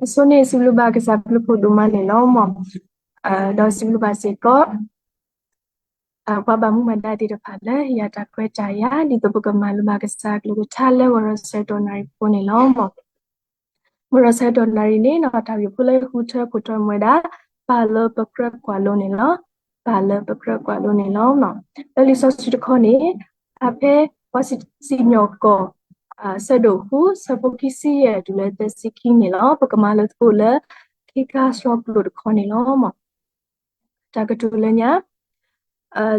အဆိန့ၣ် စံးဘျုးဘၣ်ကစၢ်အဘျုးဖးဒိၣ်မးန့ၣ်လီၤ. ဒီးစံးဘျုးဘၣ်စ့ၢ်ကီး ပှၤဘၣ်မူဘၣ်ဒါသ့ၣ်တဖၣ်လၢဟ့ၣ်ယၤတၢ်ခွဲးတၢ်ယာ် ဒ်သိးပကမၤလိဘၣ်ကစၢ်အကလုၢ်ကထါလၢဂီၤဒီးဆၢကတီၢ်နၣ်ရံၣ်ဖိန့ၣ်လီၤ. ဂီၤဒီးဆၢကတီၢ်နၣ်ရံၣ်န့ၣ် တၢ်ဂ့ၢ်ဖိလၢယဃုထၢခိၣ်တီမ့ၢ်ဝဲဒၣ် ပၢ်လၢပကြၢးကွၢ်လိန့ၣ်လီၤ. ပၢ်လၢပကြၢးကွၢ်လိန့ၣ်လီၤ. လၢလံာ်စီဆှံတခီန့ၣ် ဖဲပှၤစံၣ်ညီၣ်ကွီၢ် ဆၢဒိၣ်ဃု ဆၢဖိခံဆံယဲၢ်တုၤလၢသၢဆံခံန့ၣ်လီၤ. ပကမၤလိသကိးလၢ ခ့ခါဆှီကျိာ်တခီန့ၣ်လီၤ. တၢ်ကတိၤလၢညါ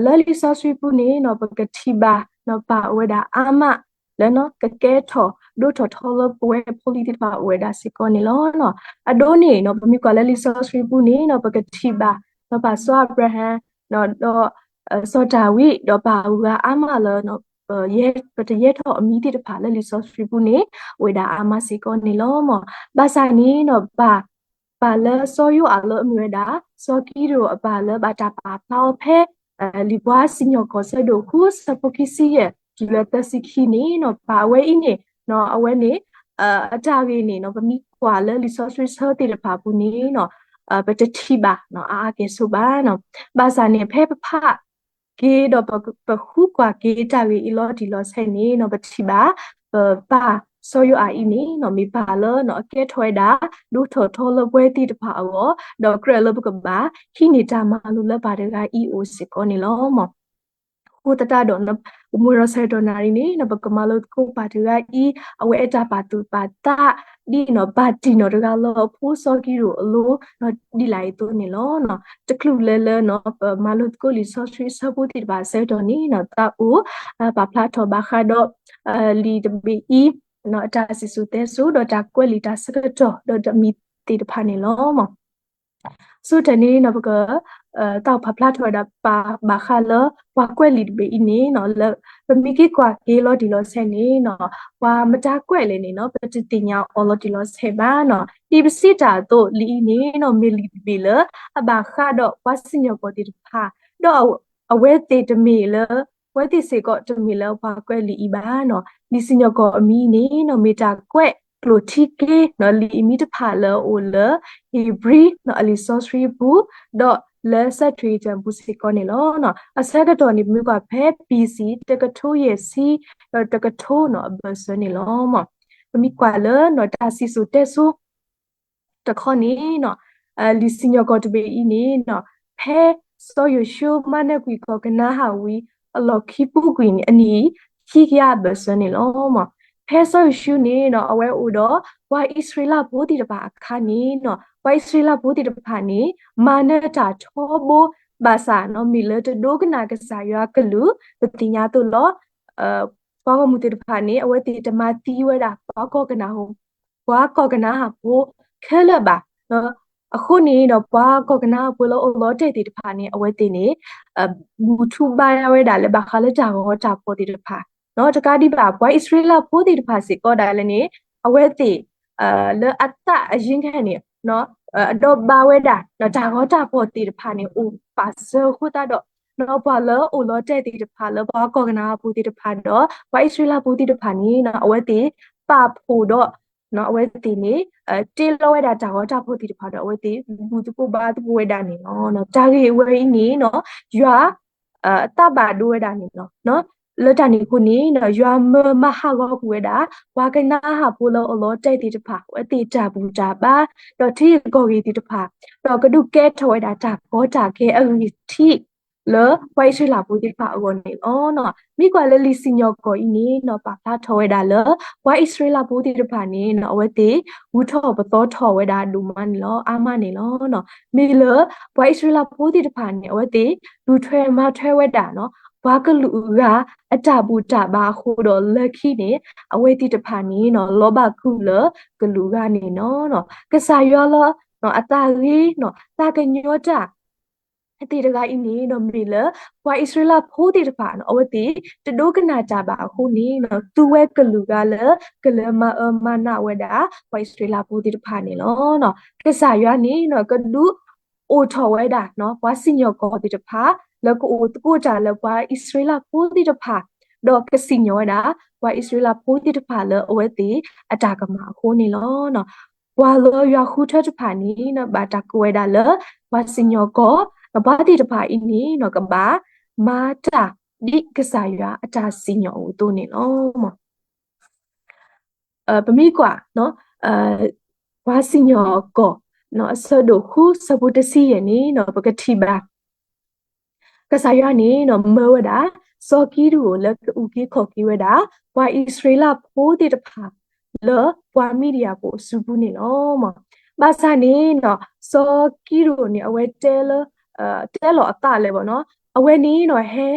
လၢလံာ်စီဆှံပူၤန့ၣ် ပကထံၣ်ဘၣ်ပၢ်အိၣ်ဝဲဒၣ်အါမးလၢ ကကဲထီၣ်ဒိၣ်ထီၣ်ထီလၢပဝဲဖိလံၤသ့ၣ်တဖၣ်အိၣ်ဝဲဒၣ်စ့ၢ်ကီးန့ၣ်လီၤ. အဒိန့ၣ် ပမ့ၢ်ကွၢ်လၢလံာ်စီဆှံပူၤန့ၣ် ပကထံၣ်ဘၣ် ပၢ်စီၤအၤဘြၤဟၣ် ဒီး စီၤဒၤဝံး ဒီးပၢ်အဂၤအါမးလၢ ပတယဲၢ်ထီၣ်အမံၤသ့ၣ်တဖၣ်လၢလံာ်စီဆှံပူၤန့ၣ် အိၣ်ဝဲဒၣ်အါမးစ့ၢ်ကီးန့ၣ်လီၤ. ဘၣ်ဆၣ်န့ၣ် ပၢ် ပၢ်လၢစီၤယိၤအၤလၢအမ့ၢ်ဝဲဒၣ် စီၤကံးဒဧိၣ်အပၢ်လၢဘၣ်တၢ်ပာ်ဖျါအီၤဖဲ လံာ်ပှၤစံၣ်ညီၣ်ကွီၢ်ဆၢဒိၣ်ဃု ဆၢဖိခံဆံယဲၢ် တုၤလၢသၢဆံခံန့ၣ် ပၢ်အဝဲအံၤန့ၣ် အဝဲန့ၣ် အတၢ်ဂ့ၢ်န့ၣ် ပမ့ၢ်ကွၢ်လၢလံာ်စီဆှံဆၢသ့ၣ်တဖၣ်ပူၤန့ၣ် ပတထံၣ်ဘၣ် အါအါကဲၣ်ဆိးဘၣ်. ဘၣ်ဆၣ်န့ၣ် ဖဲပဖးက့ၤဒီးပဃုကွၢ်က့ၤတၢ်ဂ့ၢ်အံၤလီၤတံၢ်လီၤဆဲးန့ၣ် ပထံၣ်ဘၣ် ပပၢ်စီၤယိၤအၤအံၤန့ၣ် မ့ၢ်ပၢ်လၢအကဲထီၣ်ဝဲဒၣ် ဒိၣ်ထီၣ်ထီလၢပဝဲသ့ၣ်တဖၣ်အဂီၢ် ဒီးကြၢးလၢပကဘၣ်ဟံးန့ၢ်တၢ်မၤလိာ်လၢပၢ်တဂၤအံၤအအိၣ်စ့ၢ်ကီးန့ၣ်လီၤ. အဃိသတးဒီး ပမ့ၢ်ဂီၤဒီးဆၢကတီၢ်နၣ်ရံၣ်န့ၣ် ပကမၤလိသကိးပၢ်တဂၤအံၤ အဝဲအတၢ်ပာ်သူၣ်ပာ်သး ဒ်ပၢ်တံၢ်နီၢ်တဂၤလၢအဖိစီၤကံးဒဧိၣ်အလိၤ ဒ်လဲၣ်အသိးန့ၣ်လီၤ. တချုးလၢလၢ ပမၤလိသကိးလံာ်စီဆှံအဆၢဖိသ့ၣ်တဖၣ်အဆၢကတီၢ်န့ၣ် သးအိၣ်ပာ်ဖျါထီၣ်ဘၣ်ဃးဒီး လံာ်တဘ့ၣ်အံၤ အတၢ်စံၣ်စိၤတဲစိၤ ဒီးတၢ်ကွဲးလံာ်တၢ်ဆၢကတီၢ် ဒီးတၢ်မံၤသ့ၣ်တဖၣ်န့ၣ်လီၤ. ဆိကတၢၢ်န့ၣ် ပက သးအိၣ်ပာ်ဖျါထီၣ်ဝဲဒၣ်ပၢ်ဘၣ်ဃးလၢ ပှၤကွဲးလံာ်တဘ့ၣ်အံၤန့ၣ် ပမ့ၢ်က့ၤကွၢ်က့ၤလီၤတံၢ်လီၤဆဲးန့ၣ် ပှၤမတၤကွဲးလဲၣ်န့ၣ် ပတသ့ၣ်ညါအီၤလီၤတံၢ်လီၤဆဲးဘၣ်. ဒ်ပစံးတၢ်အသိး လံာ်အံၤန့ၣ် မ့ၢ်လံာ်တဘ့ၣ်လၢ အဘၣ်ဃးဒီးပှၤစံၣ်ညီၣ်ကွီၢ်သ့ၣ်တဖၣ် ဒီးအဝဲသ့ၣ်တမ့ၢ်လၢ အဝဲသ့ၣ်စ့ၢ်ကီးတမ့ၢ်လၢပှၤကွဲးလံာ်အံၤဘၣ်. လံာ်စံၣ်ညီၣ်ကွီၢ်အမံၤန့ၣ် မ့ၢ်တၢ်ကွဲးကျိာ်ထံက့ၤ လံာ်အမံၤတဖၣ်လၢအအိၣ်လၢ ဧ့ၤဘြံၤ အလံာ်စီဆှံပူၤ ဒီးလၢစဲးထရံးတၢၣ်ပူၤစ့ၢ်ကီးန့ၣ်လီၤ. အဆၢကတီၢ်န့ၣ် ပမ့ၢ်ကွၢ်ဖဲ ဘီၣ်စံၣ် တကထိယဲၢ်ဆံ ဒီးတကထိအဘၢၣ်စၢၤန့ၣ်လီၤ. ပမ့ၢ်ကွၢ်လၢ တၢ်စံၣ်စိၤတဲစိၤ တခီန့ၣ် လံာ်စံၣ်ညီၣ်ကွီၢ်တဘ့ၣ်အံၤန့ၣ် ဖဲစီၤယိၤၡူမၤနၢၤကွံာ်ကီၢ်ကနၤအၣ်ဝံၤ အလီၢ်ခံပူၤကွံာ်န့ၣ် အနံၣ်ခံကယၤအဘၢၣ်စၢၤန့ၣ်လီၤ. ဖဲစီၤယိၤၡူန့ၣ် အဝဲအိၣ်ဒီး ပှၤအံၣ်စရ့လးဖိသ့ၣ်တဖၣ်အခါန့ၣ် ပှၤအံၣ်စရ့လးဖိသ့ၣ်တဖၣ်န့ၣ် မၤနၢၤတၢ်ထီဘိ ဘၣ်ဆၣ် မ့ၢ်လၢတဒိကနၣ်ကစၢ်ယွၤကလုၢ် ပသ့ၣ်ညါအသိးလီၤ. ပှၤဂီၢ်မုၢ်သ့ၣ်တဖၣ်န့ၣ် အဝဲသ့ၣ်တမၤသံဝဲဒၣ် ပှၤကီၢ်ကနၤ ပှၤကီၢ်ကနၤအၣ်ဖိခဲလၢာ်ဘၣ်. အဃိန့ၣ်ဒီး ပှၤကီၢ်ကနၤအၣ်ဖိလၢအိၣ်လီၤတဲာ်သ့ၣ်တဖၣ်န့ၣ် အဝဲသ့ၣ်န့ၣ် ဘူၣ်ထီၣ်ဘါဝဲဒၣ်လၢဘၣ်ဃးလၢတၢ်ဂီၤတၢ်ဖီၣ်သ့ၣ်တဖၣ် တကးဒံးဘၣ် ပှၤအံၣ်စရ့လးဖိသ့ၣ်တဖၣ်စ့ၢ်ကီးဒၣ်လဲာ်န့ၣ် အဝဲသ့ၣ် လၢအသးအယံၤခဲန့ၣ် အဒိးဘၣ်ဝဲဒၣ် တၢ်ဂီၤတၢ်ဖီၣ်သ့ၣ်တဖၣ်န့ၣ် အိၣ်ပာ်စၢၤအဃိသတးဒီး ပှၤလၢအိၣ်လီၤတဲာ်သ့ၣ်တဖၣ်လၢပှၤကီၢ်ကနၤအၣ်ဖိသ့ၣ်တဖၣ်ဒီး ပှၤအံၣ်စရ့လးဖိသ့ၣ်တဖၣ်န့ၣ် အဝဲသ့ၣ်ပာ်ဖှိၣ်ဒီး အဝဲသ့ၣ်န့ၣ် တ့လီၤဝဲဒၣ်တၢ်ဂီၤတၢ်ဖီၣ်သ့ၣ်တဖၣ်ဒီး အဝဲသ့ၣ်ဘူၣ်သကိးဘါသကိးဝဲဒၣ်န့ၣ်လီၤ. တၢ်ဂ့ၢ်ဝဲအံၤန့ၣ် ယွၤ သးဘၣ်ဒိဝဲဒၣ်န့ၣ်လီၤ. လၢတၢ်န့ၣ်အဃိန့ၣ် ယွၤမၢမၤဟးဂီၤကွံာ်ဝဲဒၣ် ပှၤကနၤအၣ်ဖိလၢအိၣ်လီၤတဲာ်သ့ၣ်တဖၣ် အဝဲသ့ၣ်တၢ်ဘူၣ်တၢ်ဘါ ဒီးထံဂုၤကီၢ်ဂၤသ့ၣ်တဖၣ် ဒီးကဒုးကဲထီၣ်ဝဲဒၣ်တၢ်ကီတၢ်ခဲအဂံၢ်ထံး လၢပှၤအံၣ်စရ့လးဖိသ့ၣ်တဖၣ်အဂီၢ်န့ၣ်လီၤ. မ့ၢ်ကွၢ်လၢလံာ်စံၣ်ညီၣ်ကွီၢ်အံၤန့ၣ် ပာ်ဖျါထီၣ်ဝဲဒၣ်လၢ ပှၤအံၣ်စရ့လးဖိသ့ၣ်တဖၣ်န့ၣ် အဝဲသ့ၣ် ဘူၣ်ထီၣ်ပသီထီၣ်ဝဲဒၣ်ဒိၣ်မးန့ၣ်လီၤ အါမးန့ၣ်လီၤ. မ့ၢ်လၢ ပှၤအံၣ်စရ့လးဖိသ့ၣ်တဖၣ်န့ၣ် အဝဲသ့ၣ် ဒုးထွဲမၤထွဲဝဲဒၣ် ပှၤကလုာ်အဂၤ အတၢ်ဘူၣ်တၢ်ဘါအဃိဒီးလၢခံန့ၣ် အဝဲသ့ၣ်တဖၣ်န့ၣ် လီၤဘၣ်ကုၢ်လၢကလုာ်အဂၤန့ၣ်လီၤ. ကစၢ်ယွၤလၢ အသးဂ့ၤ သးကညီၤတၢ် သ့ၣ်တဂၤအံၤန့ၣ် မ့ၢ်လၢ ပှၤအံၣ်စရ့လးဖိသ့ၣ်တဖၣ် အဝဲသ့ၣ် တဒိကနၣ်တၢ်ဘၣ်အဃိန့ၣ် သူဝဲကလုာ်ဂၤလၢ ကလဲၤမၤအၢမၤနးဝဲဒၣ် ပှၤအံၣ်စရ့လးဖိသ့ၣ်တဖၣ်န့ၣ်လီၤ. ကစၢ်ယွၤန့ၣ် ကဒုးအိၣ်ထီၣ်ဝဲဒၣ် ပှၤစံၣ်ညီၣ်ကွီၢ်သ့ၣ်တဖၣ် လၢကအိၣ်သကိးတၢ်လၢပှၤအံၣ်စရ့လးဖိသ့ၣ်တဖၣ် ဒီးကစံၣ်ညီၣ်ဝဲဒၣ် ပှၤအံၣ်စရ့လးဖိသ့ၣ်တဖၣ်လၢအဝဲသ့ၣ်အတၢ်ကမၣ်အဃိန့ၣ်လီၤ. ပှၤလၢယွၤဃုထၢတဖၣ်န့ၣ် ဘၣ်တၢ်ကိးဝဲဒၣ်လၢ ပှၤစံၣ်ညီၣ်ကွီၢ်, ဒီးပှၤသ့ၣ်တဖၣ်အံၤန့ၣ် ကဘၣ်မၤတၢ်ဒ်ကစၢ်ယွၤအတၢ်စံၣ်ညီၣ်အသိးန့ၣ်လီၤ. ပမ့ၢ်ကွၢ် ပှၤစံၣ်ညီၣ်ကွီၢ် အဆၢဒိၣ်ဃု ဆၢဖိတဆံယဲၢ်န့ၣ် ပကထံၣ်ဘၣ် ကစၢ်ယွၤန့ၣ် မၢဝဲဒၣ် စီၤကံဒိၣ်လၢကအုၣ်က့ၤခီၣ်က့ၤဝဲဒၣ် ပှၤအံၣ်စရ့လးဖိသ့ၣ်တဖၣ် လၢပှၤမံၤဒယၣ်ဖိအစုပူၤန့ၣ်လီၤ. ဘၣ်ဆၣ်န့ၣ် စီၤကံဒိၣ်န့ၣ် အဝဲတဲလၢ တဲလီၤအသးလၢ အဝဲန့ၣ် ဟဲ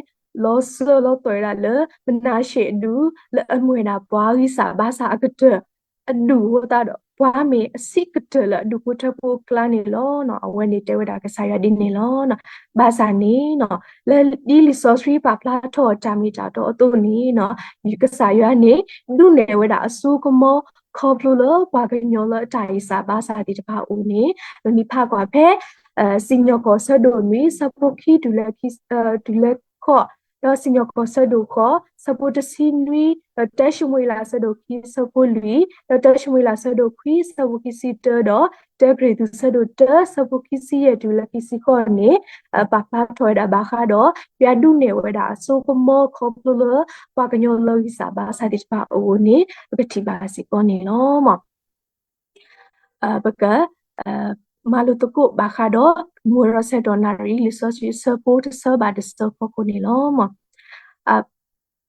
လီၤစၢၤလီၤသွဲၣ်ဝဲဒၣ်လၢ မနၤၡ့ၣ်အဒူၣ် လၢအမ့ၢ်ဝဲဒၣ်ပှၤဂံၢ်စၢ်ဘါစၢ်အကတၢၢ် အဒူၣ်အဃိသတးဒီး ပှၤမ့ၢ်အဆံးကတၢၢ်လၢအဒူၣ်ဖိထၢဖိအကျါန့ၣ်လီၤ. အဝဲန့ၣ်တဲဝဲဒၣ်ကစၢ်ယွၤဒ်န့ၣ်လီၤ. ဘၣ်ဆၣ်န့ၣ် လၢဒ်လံာ်စီဆှံပာ်ဖျါထီၣ်တၢ်မ့ၢ်တၢ်တီအသိးန့ၣ် ကစၢ်ယွၤန့ၣ် ဒုးနဲၣ်ဝဲဒၣ်အစိကမီၤခီဖျိလၢပှၤကညီလၢအတၢ်ဂံၢ်စၢ်ဘါစၢ်သ့ၣ်တဖၣ်အအိၣ်န့ၣ် ပမ့ၢ်ဖးကွၢ်ဖဲ စံၣ်ညီၣ်ကွီၢ်ဆၢဒိၣ်နွံ ဆၢဖိခံတုၤလၢ တုၤလၢဃိး, ဒီးစံၣ်ညီၣ်ကွီၢ်ဆၢဒိၣ်ဃိး ဆၢဖိတဆံနွံ, ဒီးတၢၡမူၤအ့လးဆၢဒိၣ်ခံ ဆၢဖိလွံၢ်, ဒီးတၢၡမူၤအ့လးဆၢဒိၣ်ခွံ ဆၢဖိခံဆံတၢ, ဒီးတၢကရံၣ်သူးဆၢဒိၣ်တၢ ဆၢဖိခံဆံယဲၢ်တုၤလၢခံဆံဃိးန့ၣ် ပာ်ဖျါထီၣ်ဝဲဒၣ်ဘၣ်ဃးဒီး ယွၤဒုးနဲၣ်ဝဲဒၣ်အစိကမီၤခီဖျိလၢ ပှၤကညီလၢဂံၢ်စၢ်ဘါစၢ်သ့ၣ်တဖၣ်အအိၣ်န့ၣ် ပကထံၣ်ဘၣ်စ့ၢ်ကီးန့ၣ်လီၤ. ပက မၤလိသကိးဘၣ်ဃးဒီး မုၢ်ရီဆဲးတီၢ်နၣ်ရံၣ် လံာ်စီဆှံအဆၢဖိတဆၢဘၣ်တဆၢဖီခိၣ်န့ၣ်လီၤ.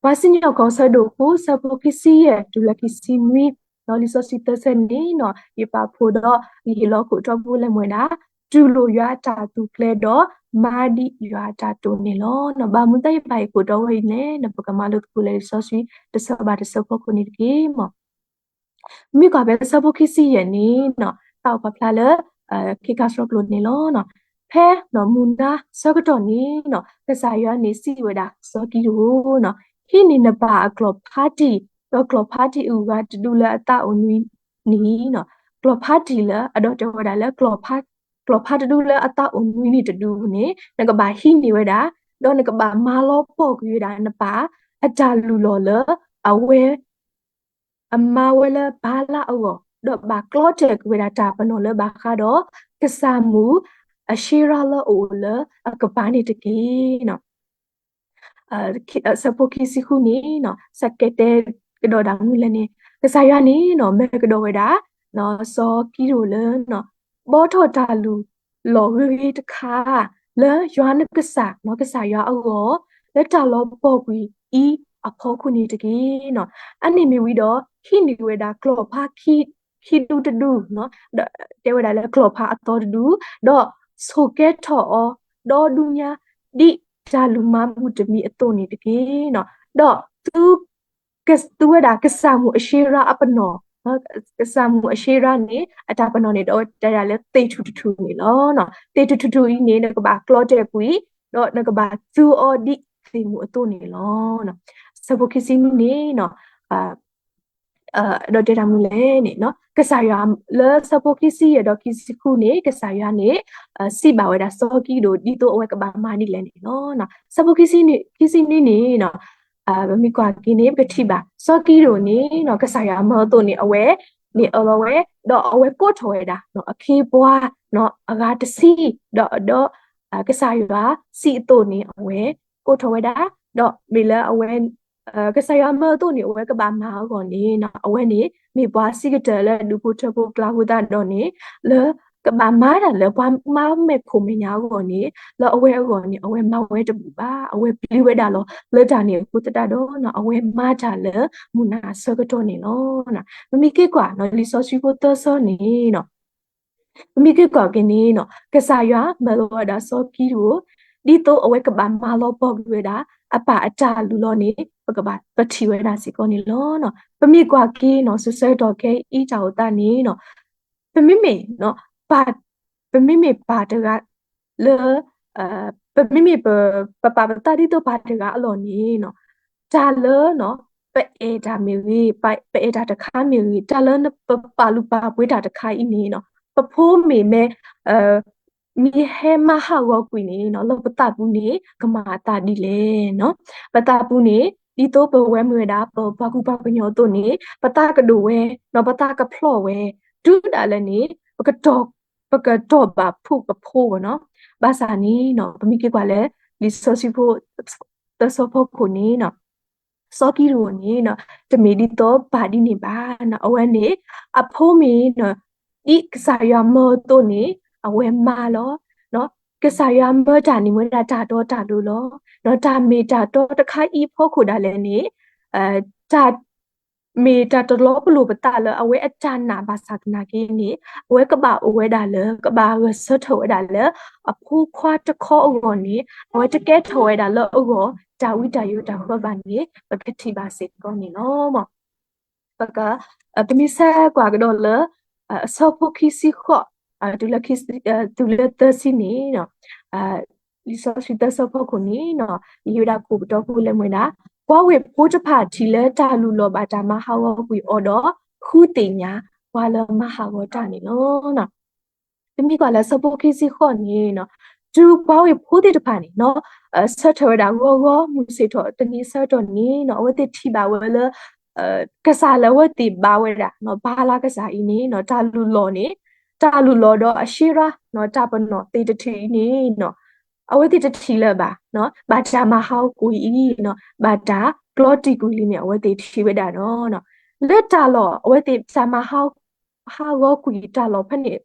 ပှၤစံၣ်ညီၣ်ကွီၢ်ဆၢဒိၣ်ဃိး ဆၢဖိခံဆံယဲၢ်တုၤလၢခံဆံနွံ လံာ်စီဆှံသၢဆၢန့ၣ် ယပာ်ဖှိၣ်ဒီး ယဟ့ၣ်လီၤခိၣ်တီဖိလၢမ့ၢ်ဝဲဒၣ် တူၢ်လိာ်ယွၤအတၢ်သူၣ်ကျဲဒီး မၤဒံးယွၤအတၢ်တိာ်န့ၣ်လီၤ. ဘၣ်မနုၤသ့ယပာ်ဟ့ၣ်ခိၣ်တီဝဲအံၤလဲၣ်န့ၣ် ပကမၤလိသကိးလၢလံာ်စီဆှံတဆၢဘၣ်တဆၢဖီခိၣ်န့ၣ်တက့ၢ်. မ့ၢ်ကွၢ်ဖဲဆၢဖိခံဆံယဲၢ်န့ၣ် သးအိၣ်ပာ်ဖျါလၢ ခ့ခါဆှီကျိာ်န့ၣ်လီၤ. ဖဲမုၢ်နၤဆၢကတီၢ်န့ၣ် ကစၢ်ယွၤန့ၣ်စံးဝဲဒၣ်စီၤကံဒိၣ်, ဟံးန့ၢ်နပၢ်အကျီၢ်ဖးတံၢ်, ဒီးကျီၢ်ဖးတံၢ်အဂၤတဒုလၢအသးအိၣ်နွံန့ၣ်, ကျီၢ်ဖးတံၢ်လၢအဒိးတဲဝဲဒၣ်လၢ ကျီၢ်ဖးတဒုလၢအသးအိၣ်နွံန့ၣ်တဒုန့ၣ် နကဘၣ်ဟံးန့ၢ်ဝဲဒၣ်, ဒီးနကဘၣ်မၤလီၤပှီၢ်ကွံာ်ဝဲဒၣ်နပၢ်အတၢ်လုၢ်လီၢ်လၢအဝဲ အမၤဝဲလၢဘၤလးအဂီၢ်, ဒီးဘၣ်ကျီတဲာ်ကွံာ်ဝဲဒၣ်တၢ်ပနီၣ်လၢဘၣ်ဃးဒီး ကစၢ်မုၣ်အၡ့ရၤလၢအအိၣ်လၢအကပၤန့ၣ်တက့ၢ်. ဆၢဖိခံဆံဃုန့ၣ် စးကဲတဲကဒီးဒၣ်မနုၤလဲၣ်န့ၣ် ကစၢ်ယွၤန့ၣ် မၢကဒီးဝဲဒၣ် စီၤကံဒိၣ်လၢ ဘီထီၣ်တၢ်လုၢ်လီၢ်ဂ့ၤဂ့ၤတခါ လၢယွၤနကစၢ် ကစၢ်ယွၤအဂီၢ် လၢတၢ်လီၤပှီၢ်ကွံာ်အံၤအဖီခိၣ်န့ၣ်တက့ၢ်. အန့ၣ်မ့ၢ်ဝံၤဒီး ဟံးန့ၢ်ဝဲဒၣ်ကျီၢ်ဖးခံဒူတဒူ, တဲဝဲဒၣ်လၢကျီၢ်ဖးအသီတဒူ, ဒီးဆိၣ်ကဲထီၣ်အီၤ ဒီဒူညါ ဒ်တၢ်လုၢ်မၤဘူၣ်တမံၤအသိးန့ၣ်တက့ၢ်. ဒီးသု ကသူဝဲဒၣ်ကစၢ်မုၣ်အၡ့ရၤအပနီၣ်, ကစၢ်မုၣ်အၡ့ရၤန့ၣ် အတၢ်ပနီၣ်န့ၣ် ဒီးတဲဒၣ်လၢသ့ၣ်ထူၣ်တထူၣ်န့ၣ်လီၤ. သ့ၣ်ထူၣ်တထူၣ်အံၤန့ၣ် နကဘၣ်ကျီတဲာ်ကွံာ်, ဒီးနကဘၣ်သူအီၤဒ်သ့ၣ်မုၣ်အသိးန့ၣ်လီၤ. ဆၢဖိခံဆံနွံန့ၣ် ဒီးတဲဒၣ်မနုၤလဲၣ်န့ၣ် ကစၢ်ယွၤလၢဆၢဖိခံဆံယဲၢ်ဒီးခံဆံဃုန့ၣ် ကစၢ်ယွၤန့ၣ် စံးဘၣ်ဝဲဒၣ်စီၤကံဒိၣ် ဒ်သိးအဝဲကဘၣ်မၤဒ်လဲၣ်န့ၣ်လီၤ. ဆၢဖိခံဆံနွံန့ၣ် ပမ့ၢ်ကွၢ်က့ၤန့ၣ် ပကထံၣ်ဘၣ် စီၤကံဒိၣ်န့ၣ် ကစၢ်ယွၤမၢအသိးန့ၣ် အဝဲန့ၣ်အၢၣ်လီၤဝဲ, ဒီးအဝဲကိးထီၣ်ဝဲဒၣ် အခ့အပှၤအဂၤတဆံ, ဒီး ကစၢ်ယွၤစံးအသိးန့ၣ် အဝဲကိးထီၣ်ဝဲဒၣ်, ဒီးမ့ၢ်လၢအဝဲ ကစၢ်ယွၤမၢအသိးန့ၣ် အဝဲကဘၣ်မၤအဂီၢ်န့ၣ် အဝဲန့ၣ် မ့ၢ်ပှၤစံးကတၢၢ်လၢဒူၣ်ဖိထၢဖိအကျါအဃိသတးဒီးန့ၣ် လၢကဘၣ်မၤတၢ်လၢပှၤမၤမဲာ်ခိၣ်မဲာ်ညါအဂီၢ်န့ၣ် လၢအဝဲအဂီၢ်န့ၣ် အဝဲမၤဝဲတဘူၣ်ဘၣ်, အဝဲပျံၤဝဲဒၣ်လီၤ လၢတၢ်န့ၣ်အဃိသတးဒီး အဝဲမၤတၢ်လၢမုၢ်နၤအဆၢကတီၢ်န့ၣ်လီၤ. ပမ့ၢ်က့ၤကွၢ် လံာ်စီဆှံဖိသၢဆၢန့ၣ် ပမ့ၢ်က့ၤကွၢ်က့ၤန့ၣ် ကစၢ်ယွၤမၢလီၤဝဲဒၣ်စီၤကံဒိၣ် ဒ်သိးအဝဲကဘၣ်မၤလီၤပှီၢ်ကွံာ်ဝဲဒၣ် အပၢ်အတၢ်လုၢ်လီၢ်န့ၣ် ပကဘၣ်ပထံၣ်ဝဲဒၣ်စ့ၢ်ကီးန့ၣ်လီၤ. ပမ့ၢ်ကွၢ်က့ၤ ဆၢကတီၢ်ခဲအံၤတၢ်အိၣ်သးန့ၣ် ပမ့မ့ၢ် ပမ့မ့ၢ်ပၢ်တဂၤလၢ ပမ့မ့ၢ်ပပာ်ပသးဒ်သိးပၢ်တဂၤအလီၢ်န့ၣ် တၢ်လၢ ပအဲၣ်တၢ်မ့ၢ်ဂ့ၤ, ပအဲၣ်တၢ်တခါမ့ၢ်ဂ့ၤ, တၢ်လၢပပာ်လုၢ်ပာ်ပှ့ၤတၢ်တခါအံၤန့ၣ် ပဖိမ့ၢ်မဲ မ့ၢ်ဟဲမၤဟးဂီၤကွံာ်န့ၣ် လၢပသးပူၤန့ၣ် ကမၤအသးဒ်လဲၣ်. ပသးပူၤန့ၣ် ဒ်သိးပဝဲမ့ၢ်ဝဲဒၣ် ပပှၤကူပှၤကညီအသိးန့ၣ် ပသးကဒိၣ်ဝဲ ပသးကဖျီၣ်ဝဲ တုၤဒၣ်လဲာ်န့ၣ် ပကတီၢ် ပကတီၢ်ဘၣ်ဖုၣ်ကဖိဘၣ်နီၤ. ဘၣ်ဆၣ်န့ၣ်နီၤ ပမ့ၢ်က့ၤကွၢ်လၢ လံာ်စီဆှံဖိ သၢစီဖီခိၣ်န့ၣ်နီၤ စီၤကံးဒဧိၣ်န့ၣ်နီၤ တမ့ၢ်ဒ်သိးပၢ်ဒ်န့ၣ်ဘၣ်နီၤ. အဝဲန့ၣ် အဖိမ့ၢ်နီၤ ဒ်ကစၢ်ယွၤမၢအသိးန့ၣ် အဝဲမၤလီၤ. ကစၢ်ယွၤမၢတၢ်န့ၣ်မ့ၢ်ဝဲဒၣ်တၢ်တီတၢ်လိၤလီၤ. တၢ်မ့ၢ်တၢ်တီတခါအံၤအဖီခိၣ်ဒၣ်လဲာ်န့ၣ် တၢ် မ့ၢ်တၢ်တလီၤပလိာ်ပသးလၢအဝဲအတၢ်နာ်ဘၣ်ဆၣ်သနာ်က့န့ၣ် အဝဲကဘၣ်အိၣ်ဝဲဒၣ်လၢ ကဘၣ်ဂဲၤဆၢထၢၣ်ဝဲဒၣ်လၢ အဖိခွါတခီအဂီၢ်န့ၣ် အဝဲတကဲထီၣ်ဝဲဒၣ်လၢအဂီၢ် တၢ်ဝံတၢ်ယိးတၢ်ဃၢဘၣ်န့ၣ် ပကထံၣ်ဘၣ်စ့ၢ်ကီးန့ၣ်လီၤ. ပက ပမ့ၢ်ဆၢကွၢ်ကဒီးလၢ အဆၢဖိခံဆံဃိး တုၤလၢ တုၤလၢသၢဆံန့ၣ် လံာ်စီဆှံသၢဆၢဖိခိၣ်န့ၣ်နီၤ ယံၤဝဲဒၣ်ခိၣ်ကတီၢ်ဖိလဲၣ်မ့ၢ်ဝဲဒၣ် ပှၤဝ့ၢ်ဖိတဖၣ်ထံၣ်လၢတၢ်လုၢ်လီၢ်ဘၣ်တၢ်မၤဟးဂီၤကွံာ်အီၤဒီး ဃုသ့ၣ်ညါ ပှၤလၢမၤဟးဂီၤတၢ်န့ၣ်လီၤ. ပမ့ၢ်ကွၢ်လၢဆၢဖိခံဆံဃိးန့ၣ်နီၤ တုၤပှၤဝ့ၢ်ဖိသ့ၣ်တဖၣ်န့ၣ်နီၤ ဆၢထၢၣ်ဝဲဒၣ်ဂီၤဂီၤ မုၢ်ဆ့ၣ်ထီၣ်တနံၤဆၢကတီၢ်န့ၣ်နီၤ အဝဲသ့ၣ်ထံၣ်ဘၣ်ဝဲလၢ ကစၢ်လၢအဝဲသ့ၣ်ဘါဝဲဒၣ်နီၤ ဘၤလးကစၢ်အံၤန့ၣ်နီၤ တၢ်လုၢ်လီၢ်န့ၣ် တၢ်လုၢ်လီၢ်ဒီးအၡ့ရါ တၢ်ပနီၣ်သ့ၣ်တထံၣ်အံၤန့ၣ်နီၤ အဝဲသ့ၣ်တထံၣ်လၢၤဘၣ် ဘၣ်တၢ်မၤဟးဂီၤကွံာ်အံၤနီၤ ဘၣ်တၢ်ကျီတံၢ်ကွံာ်လံန့ၣ် အဝဲသ့ၣ်ထံၣ်ဝဲဒၣ်ဒီး လၢတၢ်လီၢ် အဝဲသ့ၣ်တၢ်မၤဟး ဟးဂီၤကွံာ်တၢ်လီၢ်ဖဲန့ၣ်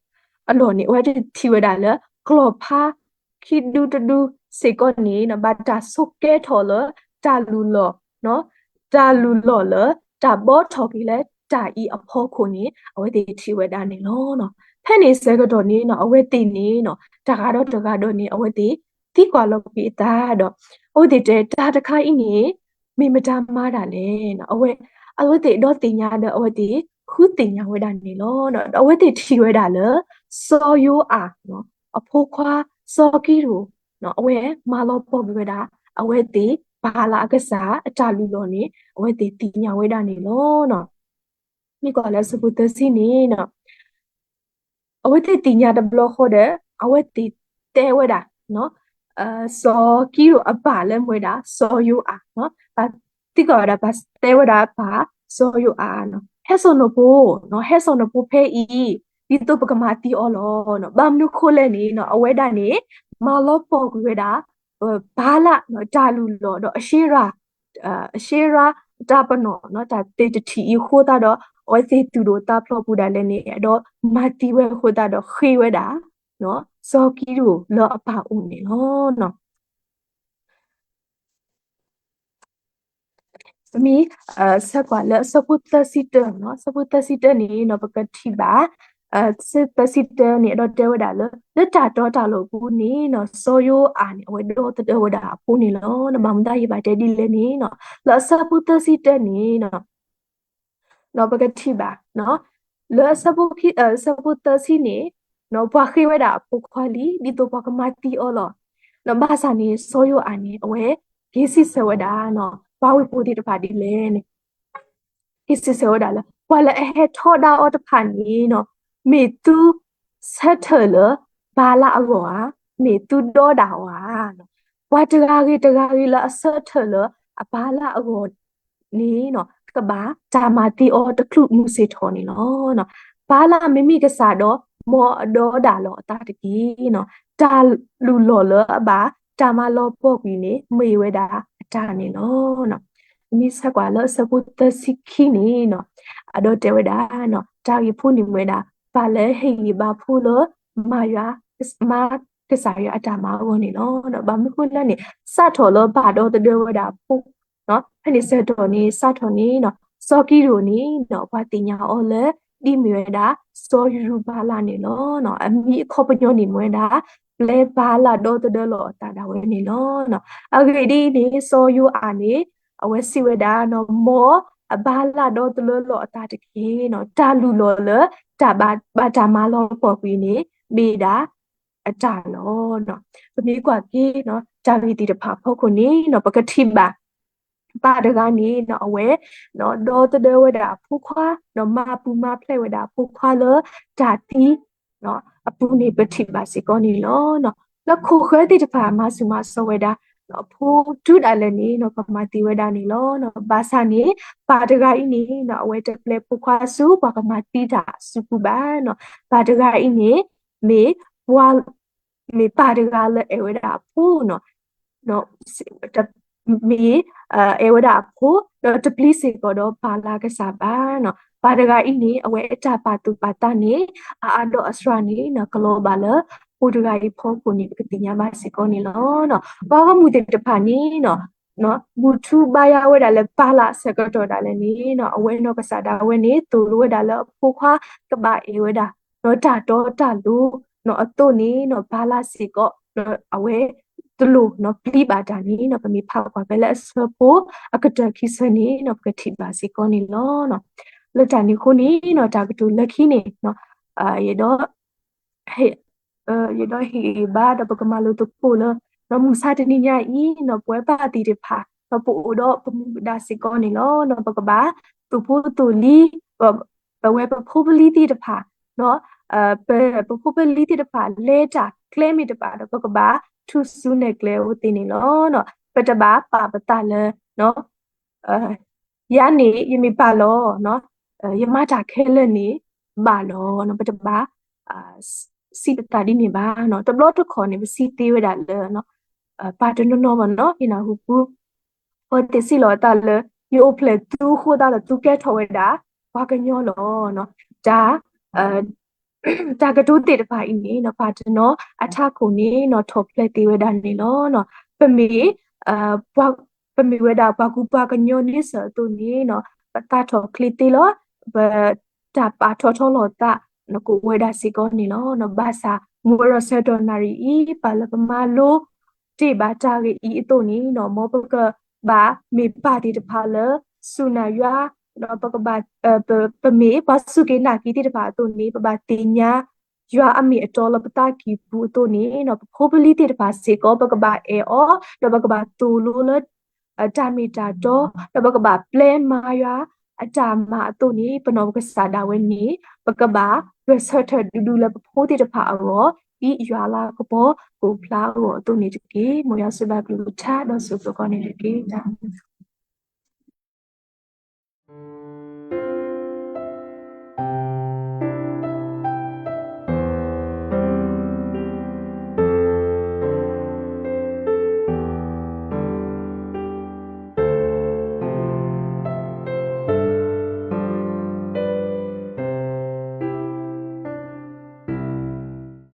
အလီၢ်န့ၣ် အဝဲသ့ၣ်ထံၣ်ဝဲဒၣ်လၢ ကျီၢ်ဖးခံဒူတဒူစ့ၢ်ကီးန့ၣ်နီၤ ဘၣ်တၢ်ဆိးကဲထီၣ်လၢ တၢ်လုၢ်လီၢ် တၢ်လုၢ်လီၢ်လၢ တၢ်ဘှီထီၣ်က့ၤလၢတၢ်အံၤအဖီခိၣ်န့ၣ် အဝဲသ့ၣ်ထံၣ်ဝဲဒၣ်န့ၣ်လီၤ. ဖဲန့ၣ်ဆၢကတီၢ်န့ၣ်နီၤ အဝဲသ့ၣ်န့ၣ်နီၤ တဂၤဒီးတဂၤဒီးန့ၣ် အဝဲသ့ၣ်သံကွၢ်လီၤကွံာ်အသးဒီး အဝဲသ့ၣ်တဲ တၢ်တခါအံၤန့ၣ် မ့ၢ်မတၤမၤတၢ်လဲၣ်နီၤ အဝဲ အဝဲသ့ၣ်ဒီးသ့ၣ်ညါဒီး အဝဲသ့ၣ်ဃုသ့ၣ်ညါဝဲဒၣ်န့ၣ်လီၤ. ဒီးအဝဲသ့ၣ်ထံၣ်ဝဲဒၣ်လၢ စီၤယိၤအၤ အဖိခွါ စီၤကံးဒဧိၣ် အဝဲမၤလီၤပှီၢ်ကွံာ်ဝဲဒၣ် အဝဲသ့ၣ် ဘၤလးအကစၢ်အတၢ်လုၢ်လီၢ်န့ၣ် အဝဲသ့ၣ်သ့ၣ်ညါဝဲဒၣ်န့ၣ်လီၤ. မ့ၢ်ကွၢ်လၢဆၢဖိသၢဆံန့ၣ်နီၤ အဝဲသ့ၣ်သ့ၣ်ညါတဘျီဃီဒီး အဝဲသ့ၣ်တဲဝဲဒၣ် စီၤကံးဒဧိၣ်အပၢ်လၢမ့ၢ်ဝဲဒၣ် စီၤယိၤအၤ သံကွၢ်ဝဲဒၣ် ပှၤတဲဝဲဒၣ်ပၢ် စီၤယိၤအၤနီၤ ဟဲစိာ်နဖိ ဟဲစိာ်နဖိဖဲအံၤ ဒ်သိးပကမၤသံအီၤလီၤ. ဘၣ်မနုၤဃိလဲၣ်န့ၣ်နီၤ အဝဲဒၣ်န့ၣ် မၤလီၤပှီၢ်ကွံာ်ဝဲဒၣ် ဘၤလး တၢ်လုၢ်လီၢ်ဒီးအၡ့ရါ အၡ့ရါ တၢ်ပနီၣ် တၢ်သ့ၣ်တထံၣ်အံၤအဃိသတးဒီး အဝဲသ့ၣ်သူၣ်ဒိၣ်သးဖျိးပူၤဒၣ်လဲာ်န့ၣ် ဒီးမၤသံဝဲအဃိသတးဒီးဃ့ဝဲဒၣ် စီၤကံးဒဧိၣ်လၢအပၢ်အိၣ်န့ၣ်လီၤ. ပမ့ၢ် ဆၢကွၢ်လၢအဆၢဖိသၢဆံတၢ ဆၢဖိသၢဆံတၢန့ၣ်နီၤ ပကထံၣ်ဘၣ် ဆၢဖိသၢဆံတၢန့ၣ် အဲၣ်ဒိးတဲဝဲဒၣ်လၢ လၢတၢ်တီတၢ်လိၤအပူၤန့ၣ်နီၤ စီၤယိၤအၤန့ၣ် အဝဲဒီသဒၢဝဲဒၣ်အဖိန့ၣ်လီၤ. ဘၣ်မနုၤယဘၣ်တဲဒ်လဲၣ်န့ၣ်နီၤ လၢအဆၢဖိသၢဆံတၢန့ၣ်နီၤ ပကထံၣ်ဘၣ် လၢအဆၢဖိသၢဆံန့ၣ် ပှၤဃ့ဝဲဒၣ်အဖိခွါလံ ဒ်သိးပှၤကမၤသံအီၤလီၤ. ဘၣ်ဆၣ်န့ၣ် စီၤယိၤအၤန့ၣ် အဝဲ က့ၤစံးဆၢဝဲဒၣ် ပှၤဝ့ၢ်ဖိသ့ၣ်တဖၣ်ဒ်လဲၣ်န့ၣ် က့ၤစံးဆၢဝဲဒၣ်လၢ ပှၤလၢအဟဲထီဒါအီၤတဖၣ်န့ၣ်နီၤ မ့ၢ်သုဆၢထၢၣ်လၢ ဘၤလးအဂီၢ်ဧါ, မ့ၢ်သုဒီဒါအီၤဧါ. ပှၤတဂၤဂ့ၤတဂၤဂ့ၤလၢအဆၢထၢၣ်လၢအဘၤလးအဂီၢ်န့ၣ်နီၤ ကဘၣ်တၢ်မၤသံအီၤတချုးမုၢ်ဆ့ၣ်ထီၣ်န့ၣ်လီၤ. ဘၤလးမ့မ့ၢ်ကစၢ်ဒီး မ်အဒီဒါလီၤအသးတက့ၢ်. တၢ်လုၢ်လီၢ်လၢအဘၣ်တၢ်မၤလီၤပှီၢ်ကွံာ်န့ၣ် မ့ၢ်ဝဲဒၣ်အတၢ်န့ၣ်လီၤ. ပမ့ၢ်ဆၢကွၢ်လၢအဆၢဖိသၢဆံခံန့ၣ်နီၤ အဒိတဲဝဲဒၣ် တၢ်ဂ့ၢ်ဖိန့ၣ်မ့ၢ်ဝဲဒၣ် ပၢ်လၢဟ့ၣ်ဂံၢ်ဘါဖိလၢ မၤယွၤ မၤကစၢ်ယွၤအတၢ်မၤအဂီၢ်န့ၣ်လီၤ. ဘၣ်မနုၤဃိလဲၣ်န့ၣ် စးထီၣ်လၢပၢ်ဒီသဒၢဝဲဒၣ်အဖိ ဖဲန့ၣ်ဆၢကတီၢ်န့ၣ် စးထီၣ်န့ၣ် စီၤကံးဒဧိၣ်န့ၣ် ပှၤသ့ၣ်ညါအီၤလၢ ဒ်မ့ၢ်ဝဲဒၣ် စီၤယရူၤဘၤလၣ်န့ၣ်လီၤ. အမံၤအခီပညီန့ၣ်မ့ၢ်ဝဲဒၣ် ပျဲဘၤလးဒီသဒၢလီၤအသးဒၣ်ဝဲန့ၣ်လီၤ. အဂ့ၢ်ဒ်အံၤန့ၣ် စီၤယိၤအၤန့ၣ် အဝဲစံးဝဲဒၣ် မ်အဘၤလးဒီသဒၢလီၤအသးတက့ၢ်. တၢ်လုၢ်လီၢ်လၢ တၢ်ဘၣ်တၢ်မၤလီၤပှီၢ်ကွံာ်န့ၣ် မ့ၢ်ဒၣ် အတၢ်လီၤ. ပမ့ၢ်ကွၢ်က့ၤ တၢ်ဂ့ၢ်သ့ၣ်တဖၣ်အဖီခိၣ်န့ၣ် ပကထံၣ်ဘၣ် ပၢ်တဂၤန့ၣ် အဝဲ ဒီသဒၢဝဲဒၣ်အဖိခွါ ဒီးမၤပူၤမၤဖျဲးဝဲဒၣ်အဖိခွါလၢ တၢ်သံ အပူၤန့ၣ် ပထံၣ်ဘၣ်စ့ၢ်ကီးန့ၣ်လီၤ. လၢခိၣ်ဃၢၤသ့ၣ်တဖၣ် မၤဆူၣ်မၤစိးဝဲဒၣ် အဖိတုၤဒၣ်လဲာ်န့ၣ် ကမၤသံဝဲဒၣ်န့ၣ်လီၤ. ဘၣ်ဆၣ်န့ၣ် ပၢ်တဂၤအံၤန့ၣ် အဝဲတပျဲဖိခွါဆူ ပှၤကမၤသံတၢ်အစုပူၤဘၣ်. ပၢ်တဂၤအံၤန့ၣ် မ့ၢ်ပှၤ မ့ၢ်ပၢ်တဂၤလၢအဲၣ်ဝဲဒၣ်အဖိ မ့ၢ် အဲၣ်ဝဲဒၣ်အဖိ ဒီးတပျံၤစ့ၢ်ကီးဒီးပၢ်လၢကစၢ်ဘၣ်. ပၢ်တဂၤအံၤန့ၣ် အဝဲအတၢ်ပာ်သူၣ်ပာ်သးန့ၣ် အါအါဒီးအစှၤန့ၣ် ကလီၤဘၣ်လၢဖိတဂၤအံၤဖီခိၣ်န့ၣ် ပကသ့ၣ်ညါဘၣ်စ့ၢ်ကီးန့ၣ်လီၤ. ပှၤဂီၢ်မုၢ်သ့ၣ်တဖၣ်န့ၣ် ဘူၣ်ထူဘါယွၤဝဲဒၣ်လၢပၢ်လၢအဆၢကတီၢ်ဒၣ်လဲာ်န့ၣ် အဝဲနီၢ်ကစၢ်ဒၣ်ဝဲန့ၣ် သိၣ်လိဝဲဒၣ်လၢအဖိခွါကဘၣ်အဲၣ်ဝဲဒၣ် တၢ်တီတၢ်လိၤအသိးန့ၣ် ပၢ်လၢစ့ၢ်ကီး အဝဲတလိၣ်ပျံၤဘၣ်တၢ်န့ၣ် ပမ့ၢ်ဖးကွၢ်ဖဲလၢအဆၢဖိအကတၢၢ်ခံဆၢန့ၣ် ပကထံၣ်ဘၣ်စ့ၢ်ကီးန့ၣ်လီၤ. လၢတၢ်န့ၣ်အဃိန့ၣ် တၢ်ကတိၤလၢခံန့ၣ် ယဒီး ယဒီးဟ့ၣ်ဂံၢ်ဘါဒီးပကမၤလိသကိးလၢ မုၢ်ဆါတနံၤညါအံၤ ပဝဲပၢ်သ့ၣ်တဖၣ် ပအိၣ်ဒီးပမူပဒါစ့ၢ်ကီးန့ၣ်လီၤ. ပကဘၣ်သူၣ်ဖိသူၣ်လံၤ ပဝဲပဖိပလံၤသ့ၣ်တဖၣ် ပဖိပလံၤသ့ၣ်တဖၣ် လဲၤတၢ်ကျဲမ့ၢ်တဘၣ်ဒီး ပကဘၣ်ထူၣ်စုနဲၣ်ကျဲအိၣ်သ့န့ၣ်လီၤ. ပတဘၣ်ပာ်ပသးလၢ ယၤန့ၣ် ယမ့ၢ်ပၢ်လီၤ, ယမၤတၢ်ခဲလၢာ်န့ၣ် ဘၣ်လီၤ. ပတဘၣ် စံးပသးဒ်န့ၣ်ဘၣ်. တဘျီတခီၣ်န့ၣ် ပစံးသ့ဝဲဒၣ်လၢ ပၢ်တနီၤနီၤဘၣ်နီၤ ဟ့ၣ်နၢ်ဟူပူၤ အဝဲသ့ၣ်စံးလီၤအသးလၢ ယအိၣ်ဖျဲၣ်သုအဃိသတးဒီး သုကဲထီၣ်ဝဲဒၣ် ပှၤကညီလီၤ. တၢ် တၢ်ကတိၤသ့ၣ်တဖၣ်အံၤန့ၣ် ပၢ်တနီၤအထးခိၣ်န့ၣ် နီၣ်ထီၣ်ဖျဲးသ့ဝဲဒၣ်န့ၣ်လီၤ. ပမ့ၢ် ပမ့ၢ်ဝဲဒၣ်ပှၤကူပှၤကညီန့ဆၢၣ်အသိးန့ၣ် ပသးထီၣ်ချ့သ့လီၤ. ပတၢ်ပာ်ထီၣ်ထီလီၤသး နကအိၣ်ဝဲဒၣ်စ့ၢ်ကီးန့ၣ်လီၤ. ဘၣ်ဆၣ်မုၢ်ဝဲဒီးဆၢကတီၢ်နၣ်ရံၣ်အံၤ ပၢ်လၢပမၤလိတ့ၢ်ဘၣ်တၢ်ဂ့ၢ်အံၤအသိးန့ၣ် မ်ပကဘၣ်မ့ၢ်ပၢ်သ့ၣ်တဖၣ်လၢ စူၢ်နာ်ယွၤ ဒီးပကဘၣ် ပမ့ၢ်ပှၤစူၢ်က့ၤနာ်က့ၤသ့ၣ်တဖၣ်အသိးန့ၣ် ပဘၣ်သ့ၣ်ညါ ယွၤအမ့ၢ်အတီလၢပသးကံၢ်ပူၤအသိးန့ၣ် ပဖိပလံၤသ့ၣ်တဖၣ်စ့ၢ်ကီး ပကဘၣ်အဲၣ်အီၤ ဒီးပကဘၣ်သိၣ်လိလၢ တၢ်မ့ၢ်တၢ်တီ ဒီးပကဘၣ်ပျဲမၤယွၤအတၢ်မၤအသိးန့ၣ် ပနီၢ်ပကစၢ်ဒၣ်ဝဲန့ၣ် ပကဘၣ်ဂဲၤဆၢထၢၣ်ဒူဒူလၢပဖိသ့ၣ်တဖၣ်အဂီၢ် ဒ်ယွၤလၤကပီၤကအိၣ်ဖျါအဂီၢ်အသိးန့ၣ်တက့ၢ်. မ်ယွၤဆိၣ်ဂ့ၤဘၣ်ကလုၢ်ကထါဒီးဆိၣ်ဂ့ၤကိးဂၤန့ၣ်တက့ၢ်.